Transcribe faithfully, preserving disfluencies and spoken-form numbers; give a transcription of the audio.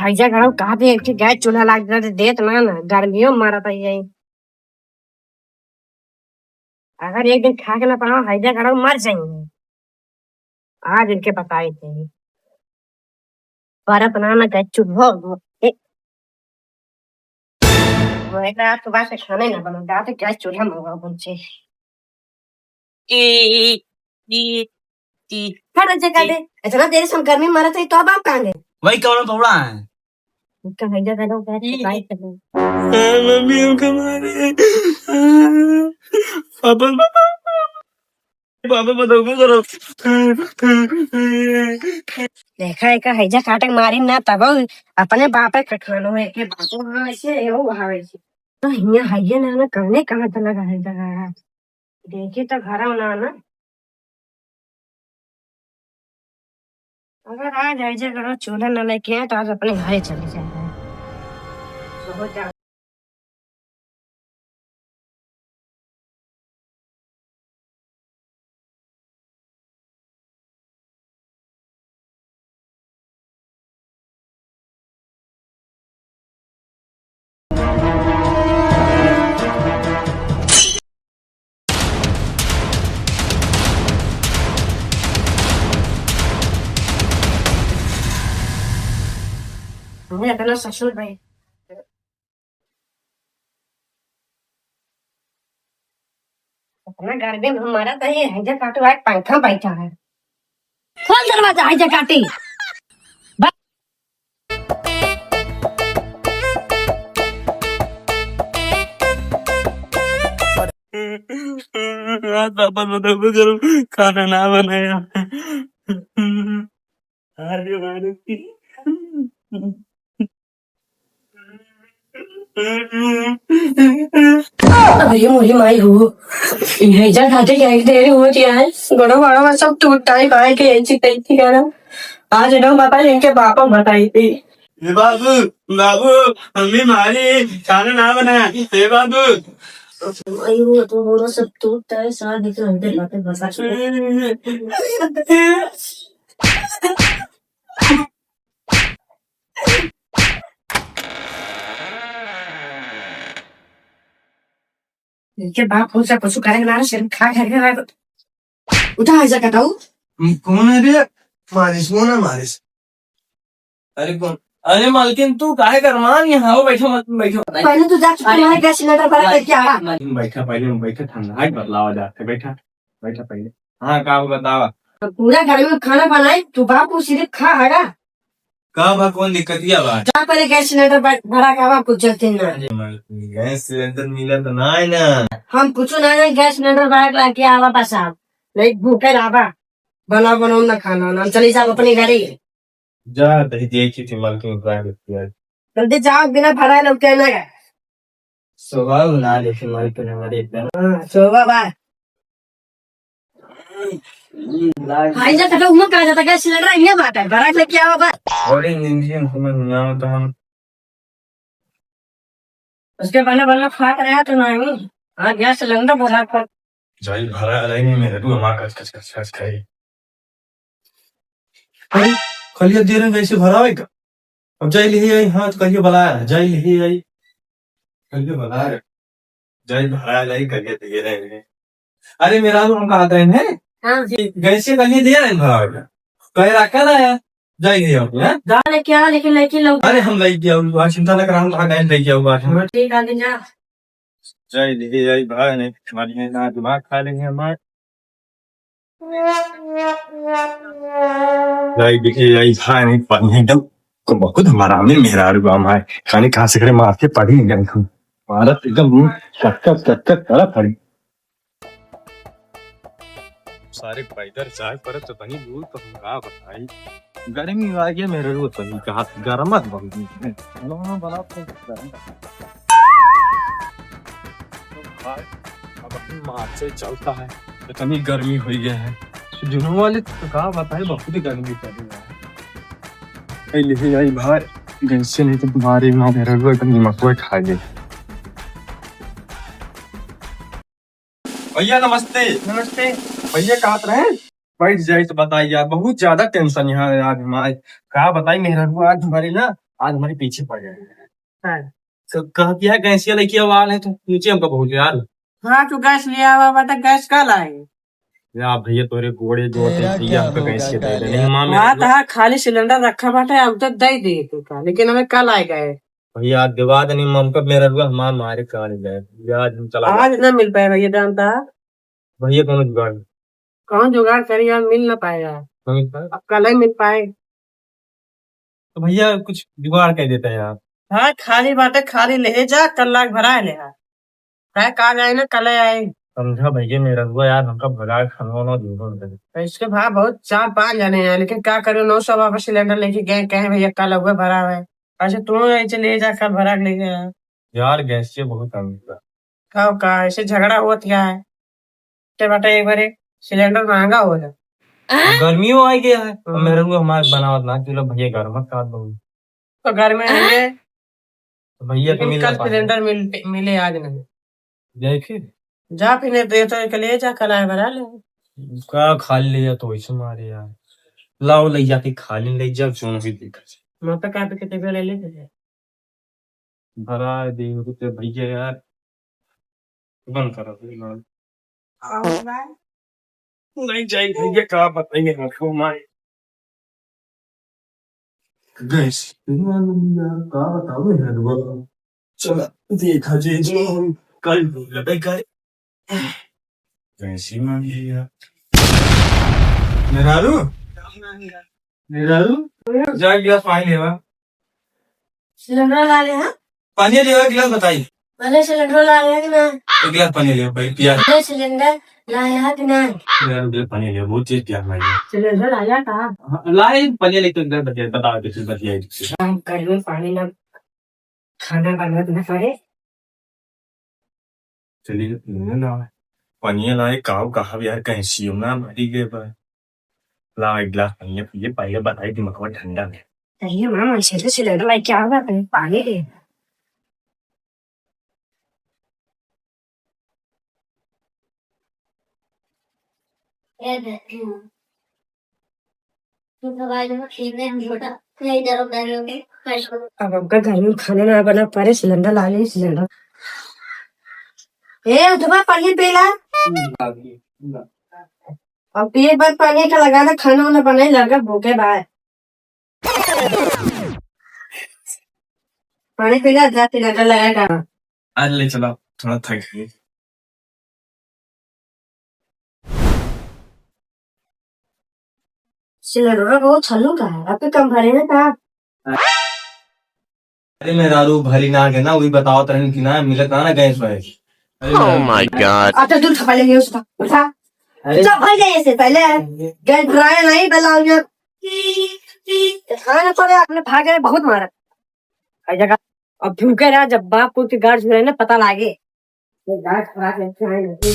हैजा गरम कहा दे, एक ठे गैस चूल्हा लाग दे, देत ना ना, गर्मियों मारत है यही। अगर एक दिन खा के ना पावा, हैजा गरम मर जाएंगे। आज इनके बताए थे। परत ना ना गैस चूल्हो, ए, वो एक रात के बाद से खाने ना बनो, रात के गैस चूल्हा मंगाओ उनसे। ई, ई, ई, ई, हट, रंजन, काटे। इतना देर से हम गर्मी में मरत रही, तो अब आप कहाँ गए? वही कमरा में पौड़ा है। उनका हैजा दे दो, बैठ के ई। बात कर लो। हाँ, मम्मी, हमका मारे। पापा, पापा, पापा, बताओ, क्या करो? देखा, एका हैजा काटे के मारी ना, तब अपने बापे के खानो है, के बापो हाँ वैसे, एहो हाँ वैसे। तो हियाँ हैजा ना, ना, कहने कहाँ चला गया हैजा? देखी तो घर ना ना। अगर आज हैजा करो चूल्हा ना लेके आए तो आज अपने घरे चले जाए। बहुत ज्यादा। हमें अपना ससुर भाई इतना गर्मी में हमारा तो ये हैजा काटू आज पंखा बैठा है। खोल दरवाजा, हैजा काटी। आज पापा ने तो कुछ खाना ना बनाया। अरे मारे। अरे मोरी माई हो, हैजा खाते क्या एक देर हो गया है, बड़ा बड़ा में सब टूटता है, भाई के ऐसी तैसी करा। आज ना पापा इनके पापा बताई थी। ए बाबू, बाबू, मम्मी मारी, खाना ना बना। ए बाबू। आई वो तो बोलो सब टूटता है, साथ देखे हम तेरे बातें बता। इनके बाप हो जा, कुछ करे ना, सिर्फ खा खा के रह। उठा, हैजा कटाऊ। कौन है रे? मारिस, वो ना मारिस। अरे कौन? अरे मालकिन, तू काहे करवान यहाँ? आओ, बैठो, मत बैठो। पहले तू जा, तुम्हारे गैस सिलेंडर भरा करके आ। मालकिन, बैठा, पहले बैठा, ठंडा है, बतलावा जाते, बैठा, बैठा पहले। हाँ, का बतावा? पूरा घर में खाना बनाई, तू बाप को सिर्फ खा, हैगा? का बा, कौन दिक्कतिया बा? जा पहले गैस सिलेंडर ब-, भरा के आवा, कुछ जल्दी ना। अरे मालकिन, गैस सिलेंडर मिला तो ना है ना। हम कुछ ना है, गैस सिलेंडर भरा के लाके आवा बस आप। नहीं भूखे रहबा, बना बनाओ ना खाना, हम चली जाओ अपने घरे। जा, तही देखी थी मालकिन, का दिक्कतिया। जल्दी जाओ, बिना भरा लौटे ना गए। सोवा ना लेकिन मालकिन हमारे एकदम। हाँ, सोवा बा। भाई जा, तका उमा कहा जाता, गैस सिलेंडर इन्हें बात है, बड़ा लेके आओ बा। अरे निंदियन समझ नहीं आओ तो हम। उसके बना बना फाट रहा तो नहीं। हाँ, गैस सिलेंडर बोला कर। जाई भरा रही नहीं मेरे, तू हमारा कच कच कच कच खाई। अरे, कलिया दे रहे हैं, कैसे भरा है का? अब जाई लिही आई, हाँ, तो कहियो बलाया है, जाई लिही आई। कहियो बलाया है। जाई भरा लाई, कहियो दे रहे हैं। अरे, मेरा तो हम कहा था इन्हें हाँ। कि गैस से कहियो दे रहे हैं भरा का। कहे रखा ना है, जाई लिही आई, हाँ? जा लेके आ, लेकिन लेके लो। अरे, हम लेके आओ, आज चिंता ना करा, हम कहा गए लेके आओ, आज हम। ठीक है, जा। जाई लिही आई भाई, नहीं, हमारी है ना, दिमाग खा लेंगे हमारे। जाई देखे, जाई खाए नहीं, पानी एकदम को बहुत हमारा में मेहरारू बाम है। खाने कहाँ से करे, मार के पड़ी एकदम। मारत एकदम मुंह कट कट कट कट करत हड़ी। सारे पैदल जाए पड़त तो तनी दूर तो हम का बताई। गर्मी लागे मेहरारू तनी कहा गरमत बहुत है। बना बना तो गरम। भाई, अब अभी मार्च से चलता है, इतनी गर्मी हुई गया है। जून वाले तो का बताए, बहुत ही गर्मी पड़ रही है। ए, ले आई भाई, गैस से नहीं तो तुम्हारे माँ मेरा को एकदम दिमाग को खा गई। भैया नमस्ते। नमस्ते। भैया कहाँ रहे? बैठ जाए तो बताइए यार, बहुत ज्यादा टेंशन यहाँ है यार हमारे। का बताई मेहररुआ आज हमारे ना आज हमारे पीछे पड़ गए। हाँ। तो कहा कि यार गैसिया लेके आवा है, तो नीचे हमका बहुत यार। हाँ, तू गैस ले आवा, बता गैस कल आए। यार भैया तोरे गोड़े जोड़ते भैया हमका गैस के दे दे। नहीं माँ, मेरा हाँ, तो हाँ, खाली सिलेंडर रखा बाटे, हम तो दे दे तू का, लेकिन हमें कल आए गए। भैया आज दिवा देनी, ममका मेरा रुआ हमार मारे काल गए। भैया आज हम चला आज ना मिल पाए भैया, जानता है? भैया कौन जुगाड़? कौन जुगाड़ करी यार, मिल ना पाए यार। नहीं मिल पाए? अब कल ही मिल पाए। तो भैया कुछ जुगाड़ कर देते हैं यार। हाँ, खाली बाटे, खाली ले जा, कल लाग भरा ले यार। है, कल आए ना, कल आए। समझा भैया मेरा हुआ यार, हमका भगा के खाना वाना दे दो। तो इसके भाई बहुत चार पाँच जने हैं, लेकिन क्या करो, नौ सौ वापस सिलेंडर लेके गए, कहे भैया कल हुआ भरा है। अच्छा, तू ऐसे ले जा, कल भरा के ले गया। यार गैस से बहुत तंग था। का, का ऐसे झगड़ा हुआ क्या है? ते बाटे एक बारे सिलेंडर महंगा हो गया। गर्मी हो आई गया है। अब मेरे को हमारे बनावत ना, चलो भैया गर्म मत कर दो। तो घर में रहेंगे। तो भैया तो लेकिन मिला कल पाए। सिलेंडर मिल, मिले आज नहीं। देखे? जा फिर दे तो एक ले जा, कल आए भरा ले। का खा लिया तो वैसे मारे यार। लाओ ले जाके खा ले, ले जा, जो भी दिक्कत है। माता का पे कितने ले लेते हैं? भरा दे रुपये भैया यार। बंद करो फिर ना। नहीं जाए भैया, का बताइए, रखो माय। गैस यार, का बताओ यार, बोलो। चला, देखा जे जो हम कल बोला था, कल। गैस ही मांग लिया। मेहरारू? मेहरारू? जा गिलास पानी लेवा। सिलेंडर ला ले, हाँ? पानी लेवा, गिलास बताई। पहले सिलेंडर ला ले कि ना? एक गिलास पानी लेवा भाई, पिया। पहले सिलेंडर लाया कि ना? यार, एक गिलास पानी लेवा, बहुत तेज प्यास लगी। सिलेंडर लाया का? हाँ, लाए, पानी लेके एक गिलास बतिया, बताओ कैसे बतिया। हम घर में पानी ना, खाना बनात ना पड़े। चलिए, पीने ना। पनिया लाए, काव कहा यार, कहीं सीम ना भरी गए बा। ला, एक गिलास पनिया पिए, पहले बताई दिमागवा ठंडा है। कहिए मामा, ऐसे तो सिलेंडर लाए, क्या होगा? कहीं पानी दे। अब हमका घर में खाना ना बना पड़े, सिलेंडर ला ले, सिलेंडर। ए, उठवा, पानी पी ला। अब एक बार पानी का लगा ना, खाना वाना बनाई लगा, भूखे बाय। पानी पी ला, जा, सिलेंडर लगा का। आज ले चला, थोड़ा थक गई। सिलेंडर बहुत हल्लू का है, आपके कम भरे ना का? अरे मेहरारू भरी ना के ना, वही बताओ तरन की ना, मिलत ना, ना गैस वैस। अरे Oh मेहरारू। My God। अच्छा, दूध खपा लेंगे उसका, उठा। अरे। चल, भाई जाइए से पहले। गैस भराया नहीं, बेला हो गया। खाना पड़े, आपने भागे बहुत मारा। हर जगह अब भूखे रहा, जब बाप पुत के गाड़ झुरे ना, पता लागे। ये गाड़ खराब है, खाए नहीं।